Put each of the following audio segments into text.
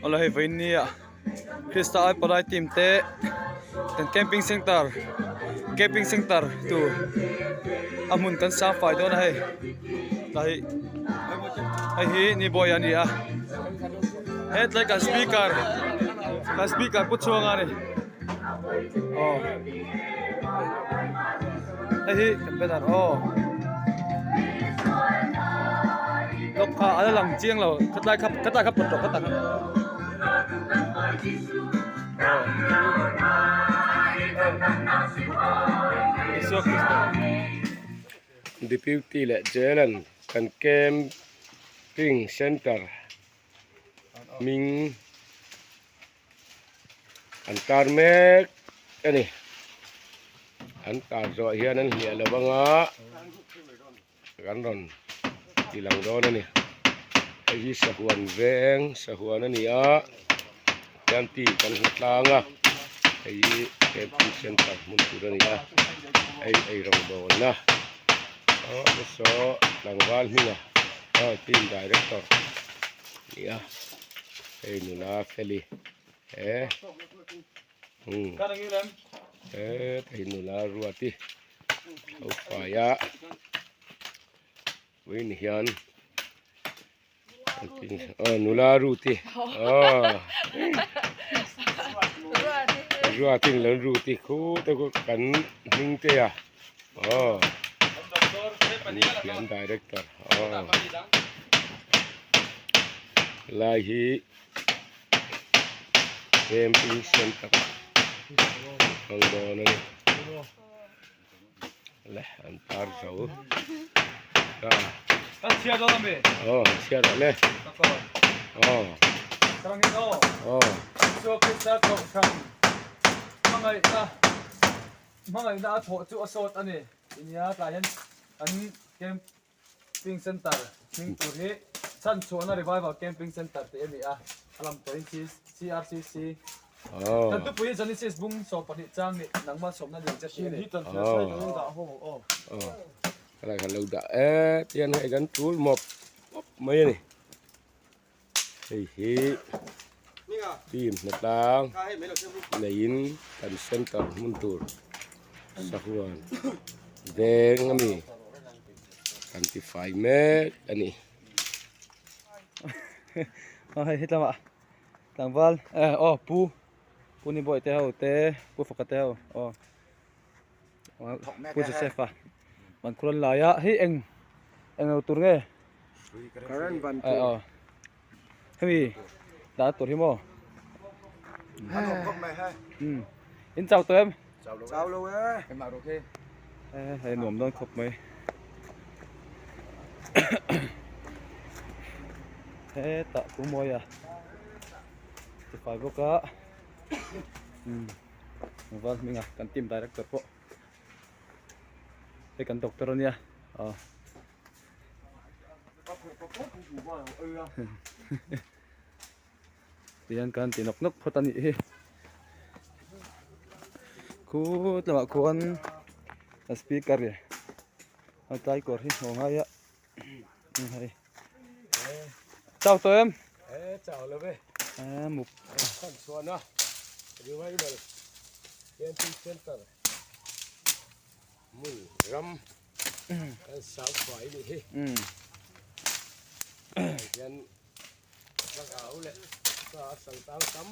Awle hei vawiin nia Krista ai palai team te kan camping center camping center tur a hmun kan sang fai dawn a hei tlai hei hi ni bawi a ni a hetlai kan speaker kan speaker pu chhuanga a ni aw hei hi kan banner aw lawk kha a la lang chiang lo khatlai kha khatlai kha pawt rawh khatah khan aw Isua Krista. Deputy leh Jail-a'n kan camping centre hming An tar mek a ni. An tar zawh hian an hliah lo anga kan rawn ti lang dawn a ni. Hei hi sahuan veng sahuan a ni a hian ti kan hmu tlang a hei hi camping center hmun tur a ni a hei eirawng bawlna aw saw tlangval hminga aw team director a ni a. Hei nula feli he umm he hei nula ruati lo fai a vawiin hian aw nula ruti aw ruati ni lo ruti khutah khu kan hming te a aw an director aw. Lai hi camping center hmang dawn a ni le an tar zo ta aw an chhiar rawh le aw aw Hmangaihna a thawh chu a sawt a ni. Nia tlai hian an camp Camping Center hming tur hi Chhanchhuahna Revival Camping Center tih a ni a, a lam tawhin CRCC kan tupui hi Genesis bung 12 chang nih nangma sawmna lian che tih a ni. Helai kan lo dah e tian hei kan tul mawp mawp mai a ni hei hi team hnatlang neiin kan center hmun tur sahuan veng a mi kan ti fai mek a ni. Aw hei hetlama tlangval eh aw pu pu ni bawih te ho te pu faka te ho aw pu Joseph a ban khur an lai a hei eng eng lo tur nge Current ban tur aw hemi dah tur hi maw in chau tawh em chau lo e hei nuam dawn khawp mai hetah pu mawia tifai bawk a val hminga kan team director pawh hei kan doctor ania aw. Tihian kan ti nawk nawk phawt a nih hi khut lamah khuan a speaker e a tlai kawr hi hmuh a ngai a hei chau tawh em chau lo ve muk khan chhuan a revival camping center Hmun ram kan sang fai nih hi. Hei hian thlarau leh sa sang tang tam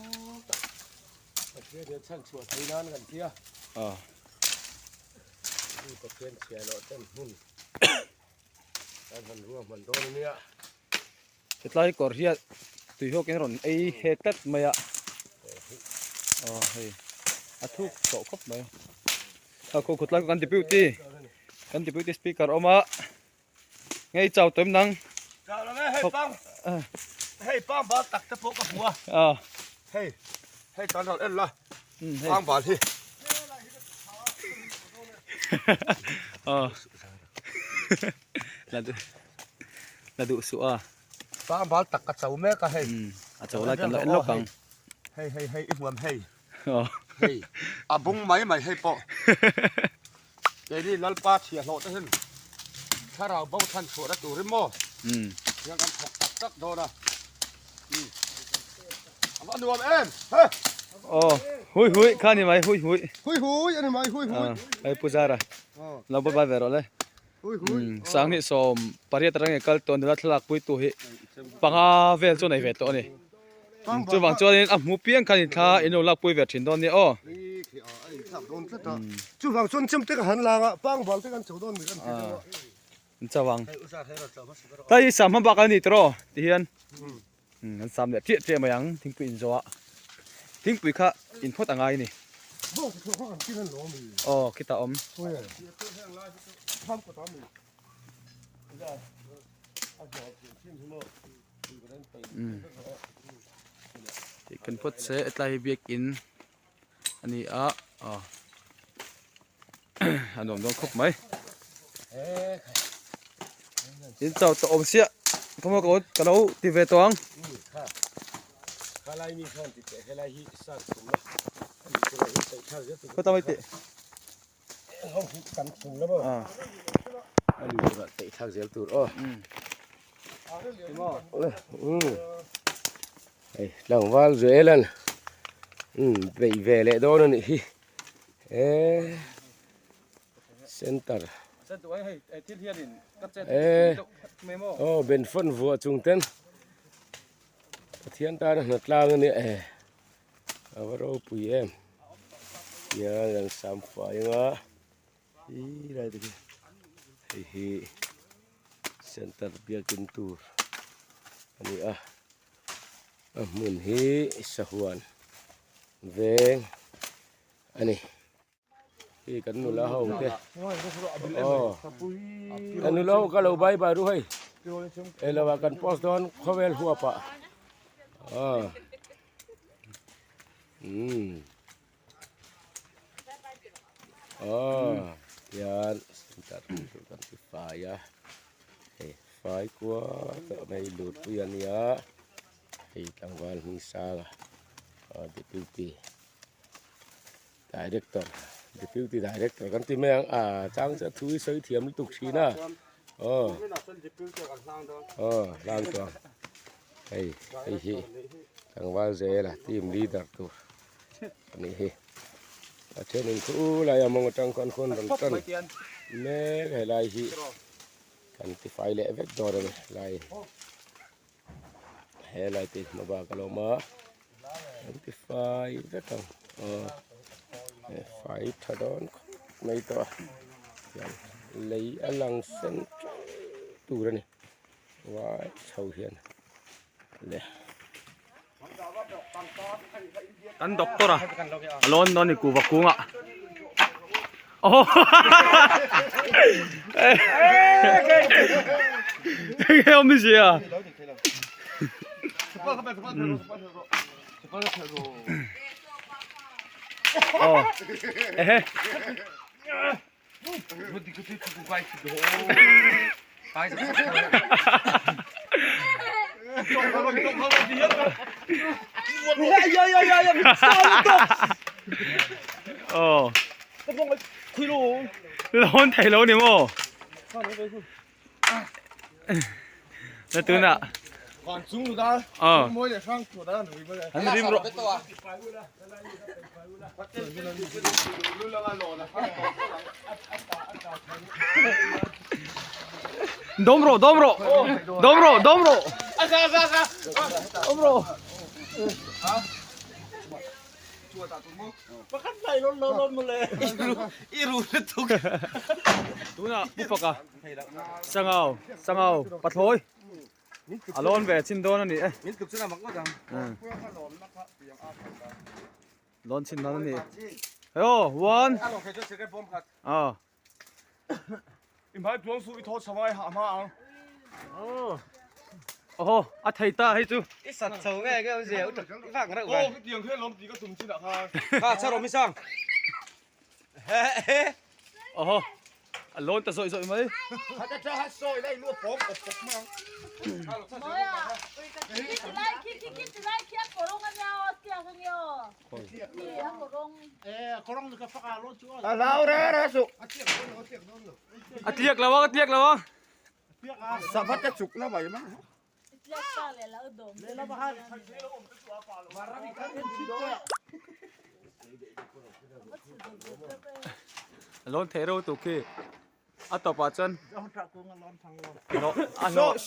tak Pathian hian chhan chhuah thei nan kan tia. Chu Pathian chhiah loh ten hmun kan han ruahman dawn a nia. Hetlai kawr hian tuihawk in rawn ei he tlat mai a aw hei a thuk tawh khawp mai a khaw khawtlai kan deputy kan deputy speaker awm a ngei chau tawh em nang chau lo e hei pang hei pang bal tak te pawh ka hmu a a hei hei tan rawn en la pang bal hi aw la la duh suh a. Pang bal tak ka cho mek a hei. A cho lai kan lo en lawk ang. Hei hei hei i hmuam hei. Hei a bung mai mai hei pawh. Keini Lalpa thiahhlawh te hian thlarau bo than chhuahna turin maw hian kan thawk tak tak dawn a. Anuam em? He. Oh, hui hui kha ni mai hui hui. Hui hui ani mai hui hui. Hei Pu Zara. Lo bye bye ve rawh le. Hui hui. Sanghnih 18 atang nge kal tawh nula thlalak pui tu hi panga vel chu nei ve tawh a ni. Chuvang chuanin a hmu piang khan in thla in lo lak pui ve thin dawn nia aw. Chuvang chuan chem te ka han lang a, pangbal te kan cho dawn mi kan ti deuh a. An cho ang. Tlai hi sam hmabak a ni tawh aw ti hian an sam leh chiah chiah mai ang thingpui in zawh a. Thingpui kha in phawt a ngai a ni. Aw khitah awm. Tih kan phawt se hetlai hi biakin a ni a aw a nuam dawn khawp mai in chau tawh awm siah khaw maw ka lo ti ve tawh ang. Khaw mai teh. Hei tlangval Joel-a'n beih ve leh dawn a nih hi eee center eee aw benfawn vuah chung ten Pathian tana hna tlang a nia e. A va ropui em hian an sam fai anga hi lai te khi hei hi center biakin tur a ni a a hmun hi sahuan veng a ni. Hei kan nula ho te aw kan nula ho ka lo bye bye ru hei hei lo ah kan post dawn khawvel huap ah aw umm aw tian kan ti fai a hei fai kua tawh mai lut pui a nia hei tlangval hming sang a deputy. Director Deputy Director kan ti mai ang a chang chu a thu hi sawi thiam lutuk thin a aw aw hlang chuan hei hei hi tlangval zela team leader tur a nih hi a thenin khu lai a mawng atang khawn khawn rawn tan mek helai hi kan ti fai leh vek dawn a ni lai. He lai te hma bak a lo awm a an ti fai vek ang aw he fai tha dawn khawp mai tawh a chuan lei a lang sen ṭeuh tur a ni vai chho hian le. Kan doctor a a lawn dawn a ni kuhva kungah aw enge awm ni sia aw ehe. Ờ. Lon thei lo ni maw? Na tuna. Ờ. An rim ro. Dawm rawh dawm rawh dawm rawh dawm rawh dawm rawh tunah pu faka sangau sangau pathlawi A lawn ve chin dawn a ni e. Lawn chin dawn a ni. Aw, one. Aw. Oho, a thei ta hei chu. I sat chho nge nge awm zia, i vak reuh ve. Kha char awm i sang. Oho, a lawn ta zawih zawih mai. A tliak lo a, a tliak lo a. Lawn thei reuh tuk khi a tawpah chuan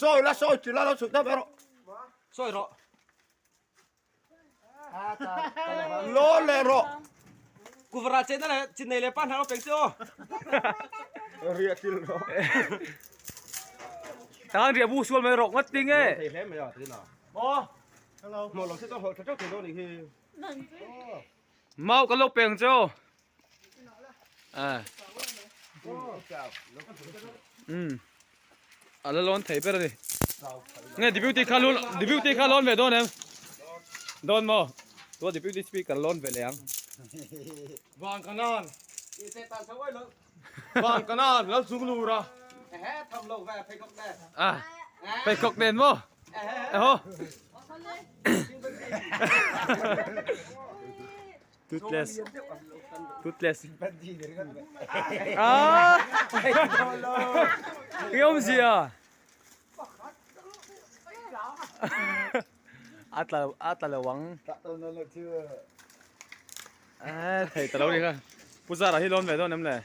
Sawi la sawi chi la lo chhuk deuh rawh. Sawi rawh. Lawn leh rawh. Kuvra chenna leh chinei leh pa hna lo peng che aw. Riah til rawh. Tan riah bu sual mai rawh ngawt ting e. Thei hle mai a tina. Maw. Hello. Maw lo se chuan hawh tha teuh thei dawn nih hi. Mau kan lo peng che aw. À. Um. A la lawn thei ber a ni. Nge deputy kha lu deputy kha lawn ve dawn em? Dawn maw? Tua deputy speaker lawn ve leh ang. Van kanan. Van kanan lal chung lura. À. Pheikhawk nen maw? Eho. Toothless. Toothless. Ah! Cái ông gì à? Atla atla lo wang. À, thầy tao đâu đi kha. Puzara hi lon ve dawn em le.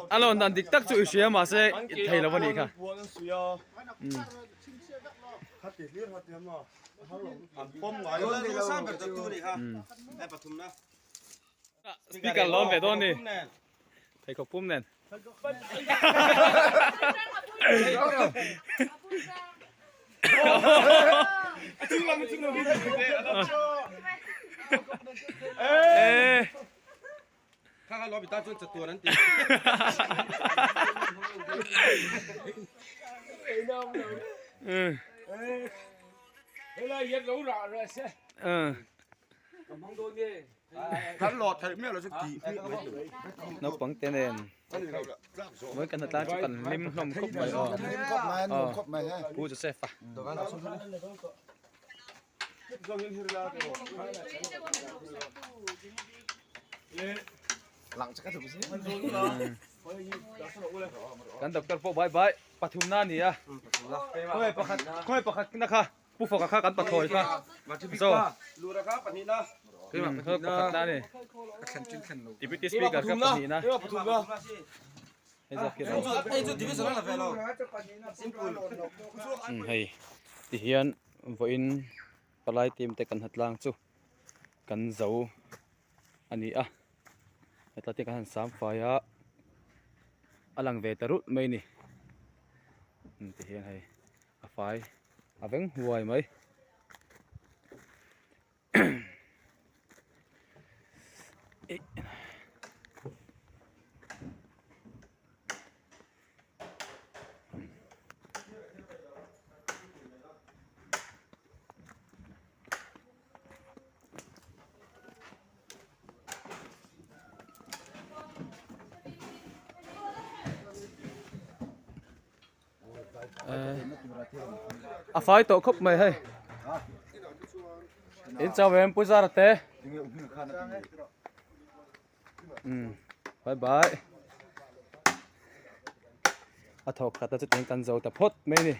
A lawn dan dik tak chu i hria mahse i thei lo a nih kha. Speaker lawn ve dawn ni. Pheikhawk pum nen. Naupang te nen Vawi kan hna tlang chu kan hlim hlawm khawp mai aw. Aw Pu Joseph a. Kan doctor pawh bai bai pathum na a ni a. Khawngaih pakhat khawngaih pakhat na kha. Pu Fawka kha kan pathlawi kha. So. Pakhat na ni. Deputy Speaker kha pahnih na. Hei zawk hi ro. Hei tihian vawiin palai team te kan hna tlang chu kan zo a ni a. Hetah te kan han sam fai a a lang ve ta rulh mai a ni. Tihian hei a fai. A veng huai mai. A fai tawh khawp mai hei in chau em pu zara te um bye bye a thawk khat a chutiang kan zo ta phawt mai ni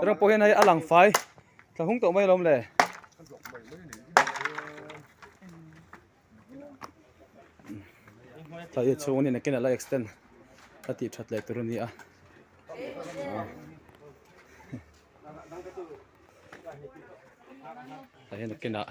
rawng pawh hian hei a lang fai thla hung tawh mai alawm le. Tlai chhung anin nakin ala extend a tih that leh tur a ni a tah hian nakinah